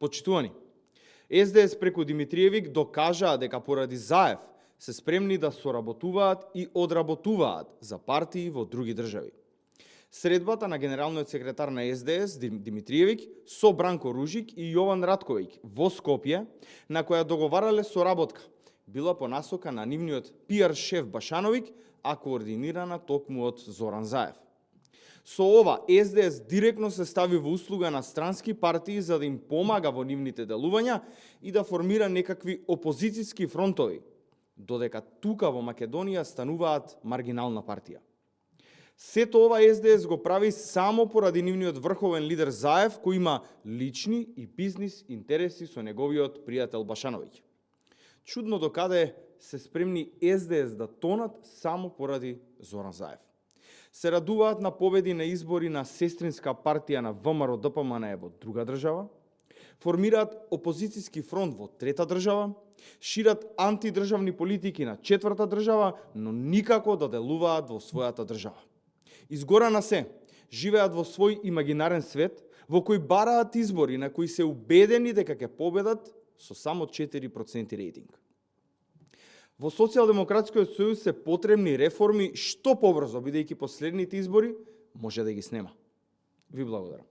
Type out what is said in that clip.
Почитувани, СДС преку Димитриевиќ докажаа дека поради Заев се спремни да соработуваат и одработуваат за партии во други држави. Средбата на генералниот секретар на СДС Димитриевиќ со Бранко Ружик и Јован Ратковиќ во Скопје, на која договарале соработка, била по насока на нивниот пиар шеф Башановиќ, а координирана токму од Зоран Заев. Со ова, СДС директно се стави во услуга на странски партии за да им помага во нивните делувања и да формира некакви опозицијски фронтови, додека тука во Македонија стануваат маргинална партија. Сето ова СДС го прави само поради нивниот врховен лидер Заев, кој има лични и бизнис интереси со неговиот пријател Башановиќ. Чудно докаде се спремни СДС да тонат само поради Зоран Заев. Се радуваат на победи на избори на сестринска партија на ВМРО ДПМН во друга држава, формираат опозицијски фронт во трета држава, шират антидржавни политики на четврта држава, но никако да делуваат во својата држава. Изгора на се, живеат во свој имагинарен свет, во кој бараат избори на кои се убедени дека ќе победат со само 4% рейтинг. Во Социјалдемократскиот сојуз се потребни реформи што побрзо, бидејќи последните избори може да ги снема. Ви благодарам.